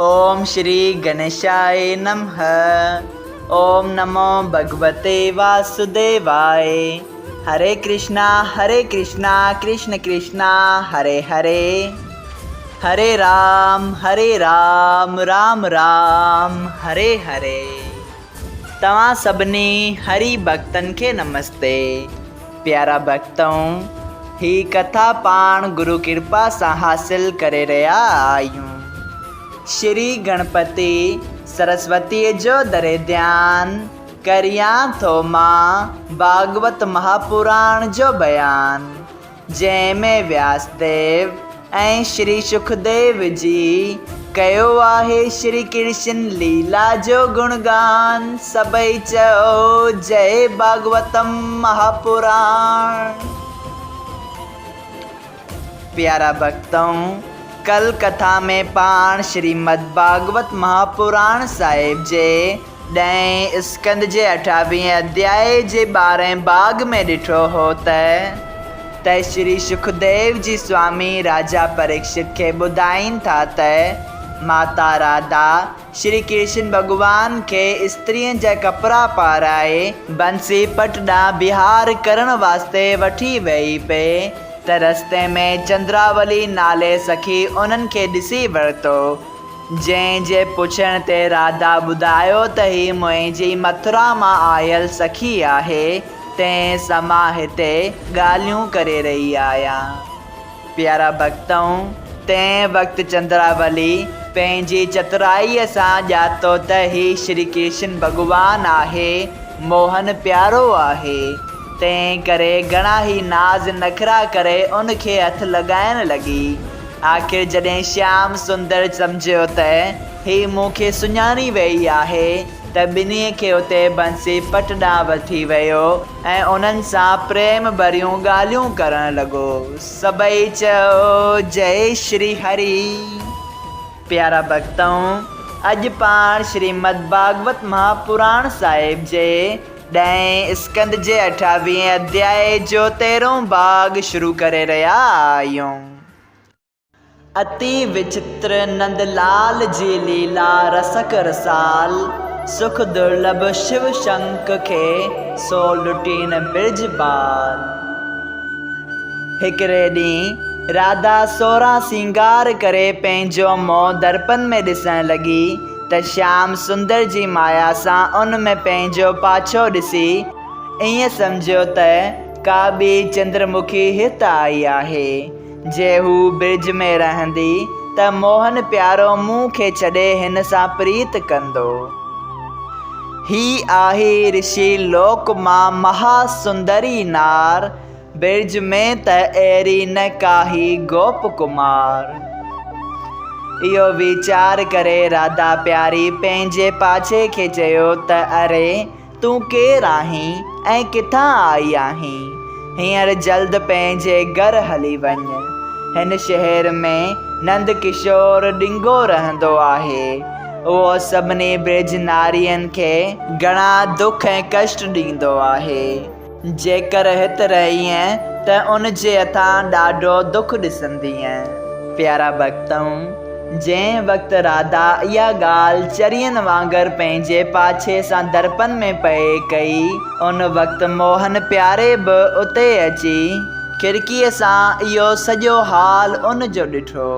اوم شري گڻيشاء نمه اوم نمو ڀڳوتي واسوديواء هري ڪرشنا هري ڪرشنا ڪرشن ڪرشنا هري هري هري رام هري رام رام رام هري هري. توهان سڀني هري ڀڳتن کي نمستي. پيارا ڀڳتؤ! هي ڪٿا پاڻ گرو ڪرپا سان حاصل ڪري رهيا آهيون. شري گڻپتي سرسوتيء جو دري ڌيان ڪريان ٿو مان ڀاڳوت مهاپراڻ جو بيان. جنهن ۾ وياس ديو ۽ شري شڪديو جي ڪيو آهي شري ڪرشن ليلا جو گڻگان سڀئي چئو جئي ڀاڳوتم مهاپراڻ. پيارا ڀڳتؤ! ڪل ڪٿا ۾ پاڻ شريمد ڀاڳوت مهاپراڻ صاحب جي ڏهين اسڪنڌ جي اٺاويهين اڌيائي جي ٻارهين ڀاڳ ۾ ڏٺو هو ته ته شري شڪديو جي سوامي راجا پريڪشت کي ٻڌائين ٿا ته ماتا راڌا شري ڪرشن ڀڳوان کي استرين جا ڪپڙا پارائي بنسي پٽ ڏانهن بهار ڪرڻ واسطي وٺي ويئي پئي ته رستي ۾ چندراولي نالي سکي انهن کي ڏسي ورتو جنهن جي پڇڻ تي راڌا ٻڌايو ته هي منهنجي مٿرا مان آيل سکي آهي، تنهن سان مان هتي ڳالهيون ڪري رهي آهيان. پيارا ڀڳتؤ! تنهن وقت چندراولي پنهنجي چترائيء سان ڄاتو ته هي شري ڪرشن ڀڳوان آهي، موهن پيارو آهي، تنهن ڪري گهڻا ئي ناز نخرا ڪري ان کي هٿ لڳائڻ لڳي. آخر جڏهن شيام سندر سمجهيو ته هي مون کي سڃاڻي ويئي آهي ته ٻنهي کي اتي بنسي پٽ ڏانهن وٺي ويو ۽ انهن سان پريم ڀريون ڳالهيون ڪرڻ لڳو. سڀئي چيو، جئي شري هري. پيارا ڀڳتؤ! اڄ پاڻ شريمد ڀاڳوت مهاپراڻ صاحب جي ڏهين اسڪنڌ جي اٺاويهين اڌيائي جو تيرهون ڀاڳ شروع ڪري رهيا آهيون. اتي وچتر نند لال جي ليلا رسڪ رسال، سک درلڀ شو شنڪ کي سو لٽين برج بال. هڪڙي ڏينهن راڌا سورهن سينگار ڪري پنهنجو منهن درپن ۾ ڏسڻ لڳي ته شيام سندر جي مايا سان ان ۾ پنهنجو پاڇو ڏسي ائين سمجهيو ته ڪا ٻي چندرمکي هت آئي آهي. جي هو برج ۾ رهندي ته موهن پيارو مون کي ڇڏي هن سان پريت ڪندو. هي آهي رشي لوڪ مان مها سندري نار، برج ۾ ته اهڙي نه ڪاهي گوپ ڪمار. اهو ويچار ڪري راڌا پياري پنهنجي پاڇي کي چيو ته اري! تون ڪير آهين ۽ ڪٿان آئي آهين؟ هينئر جلد پنهنجي گهر هلي وڃ. هن شهر ۾ نند ڪشور ڏنگو رهندو آهي. اهو سڀني برج نارين کي گهڻا دک ۽ ڪشٽ ڏيندو آهي. جيڪر هت رهئين ته ان جي هٿان ڏاڍو دک ڏسندينء. پيارا ڀڳتؤ! جنهن وقت راڌا اها ڳالهه چرين وانگر پنهنجي پاڇي سان درپن ۾ پئي ڪئي، ان وقت موهن پياري به اتي اچي کڙڪيء سان اهو سڄو حال ان جو ڏٺو.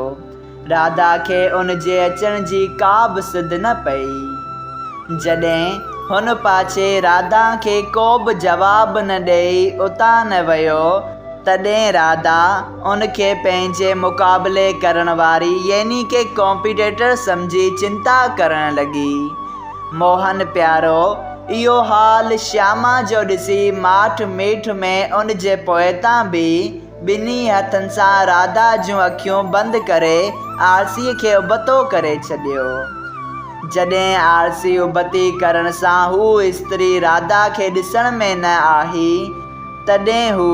راڌا کي ان جي اچڻ جي ڪا به سڌ نه پئي. جڏهن هن پاڇي راڌا کي ڪو به جواب نه ڏيئي اتان نه ويو، تڏهن راڌا ان کي پنهنجي مقابلي ڪرڻ واري يعني ڪه ڪامپيٽيٽر سمجهي چنتا ڪرڻ لڳي. موهن پيارو اهو حال شياما جو ڏسي ماٺ ميٺ ۾ ان جي پوئتان بيهي ٻنهي هٿن سان راڌا جون اکيون بند ڪري آرسيء کي ابتو ڪري ڇڏيو. جڏهن آرسي ابتي ڪرڻ سان هو استري راڌا کي ڏسڻ ۾ نه آئي، تڏهن هو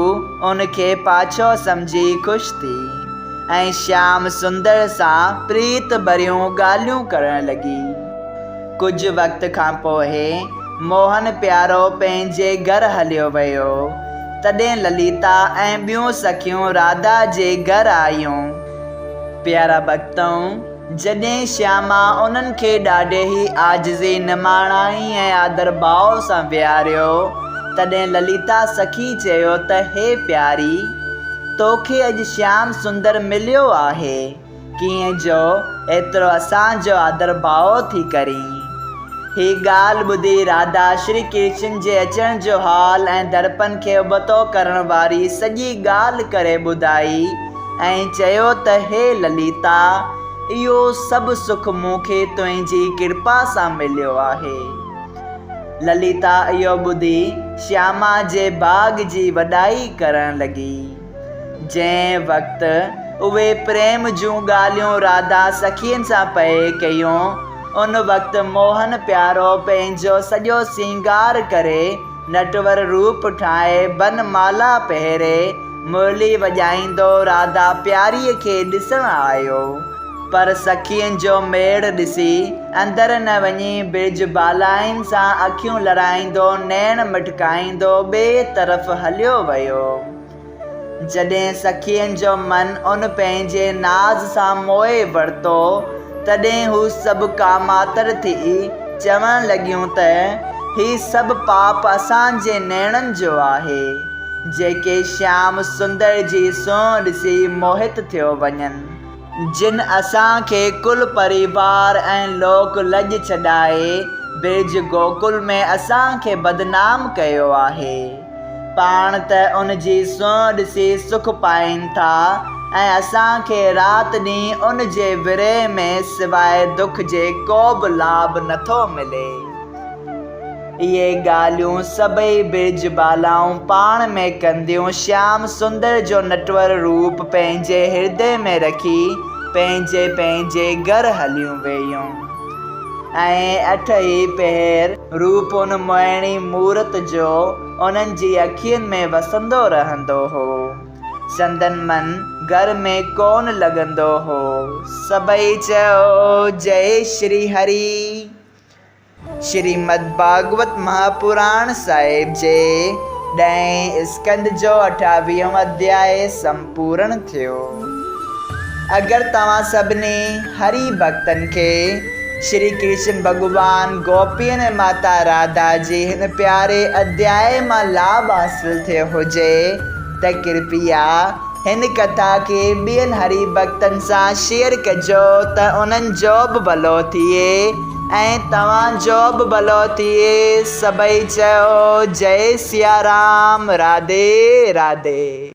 ان کي پاڇو سمجهي خوش ٿي ۽ شيام سندر سان پريت ڀريون ڳالهيون ڪرڻ لڳي. ڪجهه وقت کان پوء موهن پيارو پنهنجي گهر هليو ويو. تڏهن لليتا ۽ ٻيون سکيون راڌا جي گهر آيون. پيارا ڀڳتؤ! جڏهن شياما انهن کي ڏاڍي ئي عاجزي، نماڻائي ۽ آدرڀاء سان ويهاريو، تڏهن لليتا سکي چيو ته هي پياري! توکي اڄ شيام سندر مليو آهي، ڪيئن جو ايترو اسان جو آدرڀاء ٿي ڪرين؟ هي ڳالهه ٻڌي راڌا شري ڪرشن جي اچڻ جو حال ۽ درپن کي ابتو ڪرڻ واري سڄي ڳالهه ڪري ٻڌائي ۽ چيو ته هي لليتا! اهو سڀ سک مون کي تنهنجي ڪرپا سان مليو آهي. لليتا اهو ٻڌي شياما جي ڀاڳ جي وڏائي ڪرڻ لڳي. جنهن وقت اهي پريم جون ڳالهيون راڌا سکين سان پئي ڪيون، ان وقت موهن پيارو پنهنجو سڄو سينگار ڪري، نٽور روپ ٺاهي، بن مالا پهري، مرلي وڄائيندو راڌا پياريء کي ڏسڻ آيو. پر سکين جو ميڙ ڏسي، اندر نه وڃي برج بالائن سان اکيون لڙائيندو، نيڻ مٽڪائيندو ٻئي طرف هليو ويو. جڏهن سکين جو من ان پنهنجي ناز سان موهي ورتو، تڏهن هو سڀ ڪاماتر ٿي چوڻ لڳيون ته، هي سڀ پاپ اسان جي نيڻن جو آهي، جيڪي شيام سندر جي سونهن ڏسي موهت ٿيو وڃن. جن اسان کي ڪل پريوار ۽ لوڪ لڄ ڇڏائي برج گوڪل ۾ اسان کي بدنام ڪيو آهي. پاڻ ته ان جي سونهن ڏسي سک پائين ٿا ۽ اسان کي رات ڏينهن ان جي ورهه ۾ سواء دک جي ڪو به لاڀ نٿو ملي. اهي ڳالهيون سڀئي برج بالائون پاڻ ۾ ڪنديون شيام سندر جو نٽور روپ پنهنجي هردي ۾ رکي پنهنجي پنهنجي گهر هليون ويون ۽ اٺ ئي پهر روپ ان موهڻي مورت جو انهن جي اکين ۾ وسندو رهندو هو. سندن من گهر ۾ ڪونه لڳندو هو. سڀئي چيو جئي شري هري. شريمد ڀاڳوت مهاپراڻ صاحب جي ڏهين اسڪنڌ جو اٺاويهون اڌياء سمپورڻ ٿيو. اگر توهان سڀني هري ڀڳتن کي شري ڪرشن ڀڳوان، گوپين ۽ ماتا راڌا جي هن پياري اڌياء مان لاڀ حاصل ٿيو هجي ته ڪرپيا هن ڪٿا کي ٻين هري ڀڳتن سان شيئر ڪجو ته انهن جو به ڀلو ٿئي ۽ توهان جو به ڀلو ٿئي. سڀئي چئو جئي سيارام راڌي راڌي.